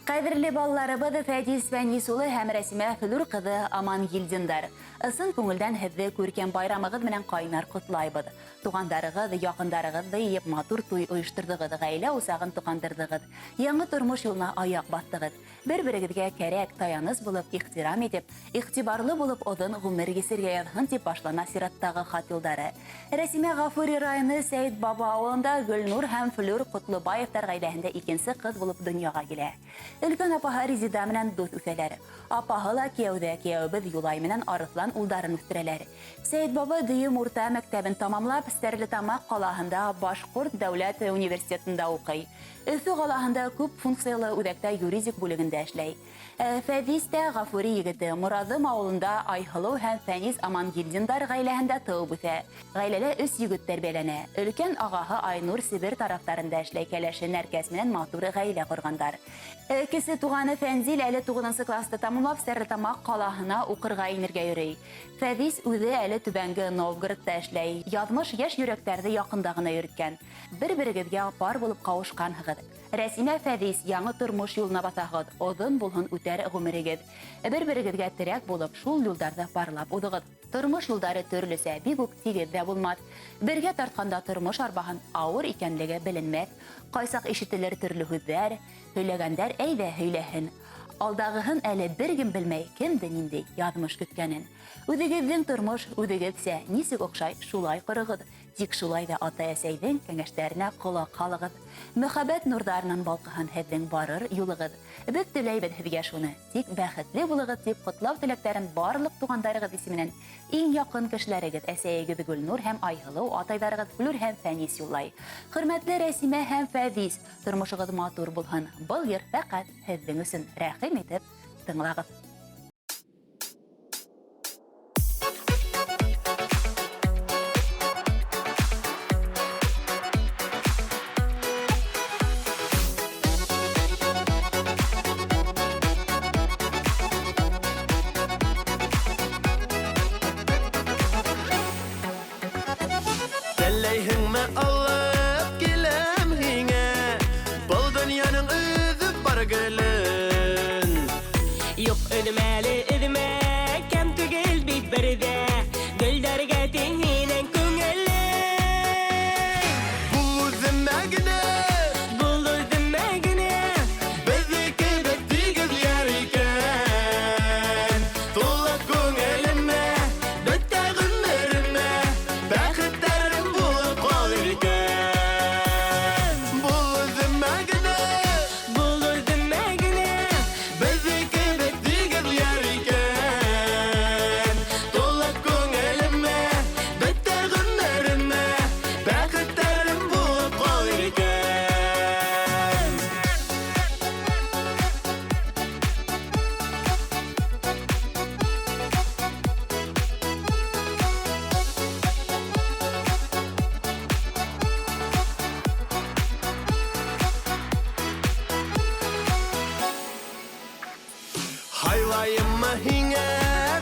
Ҡәҙерле балаларыбыҙ Фәдис Фәнис улы һәм Рәсимә Флүр ҡыҙы Амангилдиндар. Ысын күңелдән һеҙҙе күркәм байрамығыҙ менән ҡайнар ҡотлайбыҙ. Туғандарығыҙ, яҡындарығыҙҙы йыйып матур туй ойошторҙоғоҙ, ғаилә усағын тоҡандырҙығыҙ. Яңы тормош юлына аяҡ баҫтығыҙ. Бер-берегеҙгә кәрәк, таяныс булып, ихтирам итеп, иғтибарлы булып оҙон ғүмер кисергә яҙһын, тип башлана сираттағы хат юлдары. Рәсимә Ғафури районы Сәйет Баба ауылында Гөлнур һәм Флүр Ҡотлобаевтар ғаиләһендә икенсе ҡыҙ булып донъяға килә. Өлкән апаһы Резида менән дуҫ үҫәләр. Апаһы ла кияүҙә, кияүебеҙ Юлай менән Арыҫлан улдарын үҫтерәләр. Сәйет Баба Дөйөм урта мәктәбен тамамлап, Стәрлетамаҡ ҡалаһында Башҡорт дәүләт университетында уҡый. Өфө ҡалаһында күп функциялы үҙәктә юридик бүлегендә эшләй. Фәвиз тә Ғафури егете, Мораҙым ауылында Айһылыу һәм Фәниз Амангилдиндар ғаиләһендә тыуып үҫә. Ғаиләлә өс егет тәрбиәләнә. Өлкән ағаһы Айнур Себер тарафтарында эшләй, кәләше Нәркәс менән матур ғаилә ҡорғандар. Кесе туғаны Фәнзил әле туғыҙынсы класты тамамлап, Стәрлетамаҡ ҡалаһына уҡырға инергә йөрөй. Фәвиз үҙе әле Түбәнге Новгородта эшләй. Яҙмыш йәш йөрәктәрҙе яҡында ғына йөрөткән. Бер-берегеҙгә пар булып ҡауышҡанһығыҙ. Рәсимә, Фәвиз, яңы тормош юлына баҫаһығыҙ, оҙон булһын үтәр ғүмерегеҙ. Бер-берегеҙгә терәк булып, шул юлдарҙы парлап уҙығыҙ. Тормош юлдары төрлөсә, бик үк тигеҙ ҙә булмаҫ. Бергә тартҡанда тормош арбаһын ауыр икәнлеге беленмәҫ. Ҡайсаҡ ишетелер төрлө һүҙҙәр, һөйләгәндәр әйҙә һөйләһен. Алдағыһын әле бер кем белмәй, кемде ниндәй яҙмыш көткәнен. Үҙегеҙҙең тормош үҙегеҙсә, нисек оҡшай, шулай ҡороғоҙ. Тик шулай ҙа атай-әсәйҙең кәңәштәренә ҡолаҡ һалығыҙ. Мөхәббәт нурҙарынан балҡыһын һеҙҙең барыр юлығыҙ. Беҙ теләйбеҙ һеҙгә шуны. Тик бәхетле булығыҙ, тип ҡотлау теләктәрен барлыҡ туғандарығыҙ исеменән иң яҡын кешеләрегеҙ, әсәйегеҙ Гөлнур һәм Айһылыу, атайҙарығыҙ Флүр һәм Фәнис юллай. Хөрмәтле Рәсимә һәм Фәвиз, тормошоғоҙ матур булһын. Был йыр фәҡәт һеҙҙең өсөн. Рәхим итеп тыңлағыҙ. Теләйһеңме алып киләм һиңә Был донъяның өҙөп бар гөлөн. Юҡ, өҙмә әле, өҙмә, кәм түгел бит бер ҙә Гөлдәргә тиң һинең күңелең. Бул үҙемә генә, Бул үҙемә генә, беҙҙе кебек тигеҙ йәр икән. Тулы күңелемә, бөтә ғүмеремә бәхеттәрем булып ҡалыр икән. Бул үҙемә генә, бул үҙемә генә, беҙҙе кебек тигеҙ йәр икән. Тулы күңелемә, бөтә ғүмеремә бәхеттәрем булып ҡалыр икән. Һайлайыммы һиңә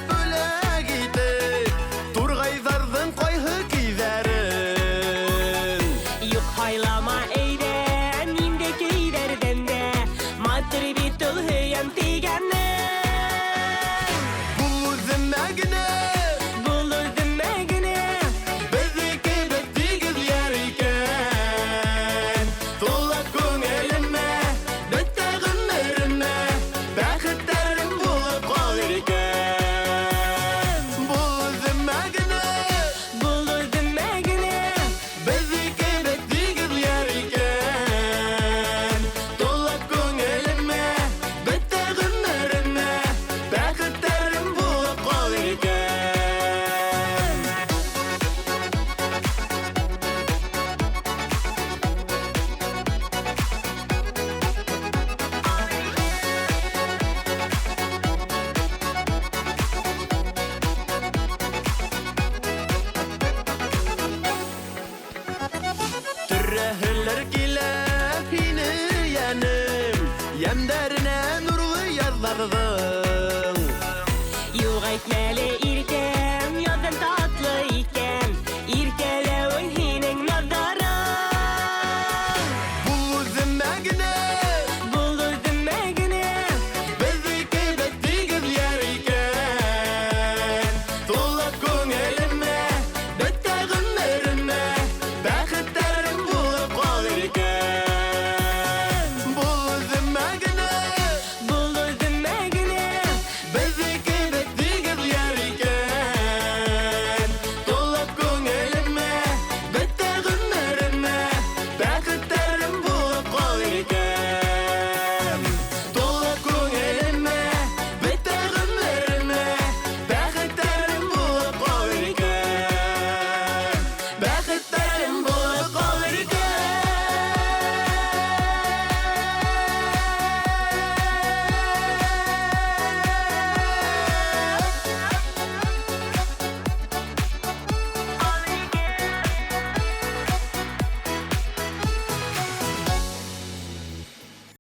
бүләк итеп Турғайҙарҙың ҡайһы көйҙәрен? Юҡ, һайлама әйҙә, ниндәй көйҙәрҙән дә Матур бит ул һөйәм тигәнең. Бул үҙемә генә, Бул үҙемә генә, беҙҙе кебек тигеҙ йәр икән. Тулы күңелемә, бөтә ғүмеремә бәхеттәрем булып ҡалыр икән. Бул үҙемә генә, бул үҙемә генә, беҙҙе кебек тигеҙ йәр икән. Тулы күңелемә, бөтә ғүмеремә бәхеттәрем булып ҡалыр икән. Төрәһеләр килә һине, йәнем, йәмдәренә нурлы яҙҙарҙың.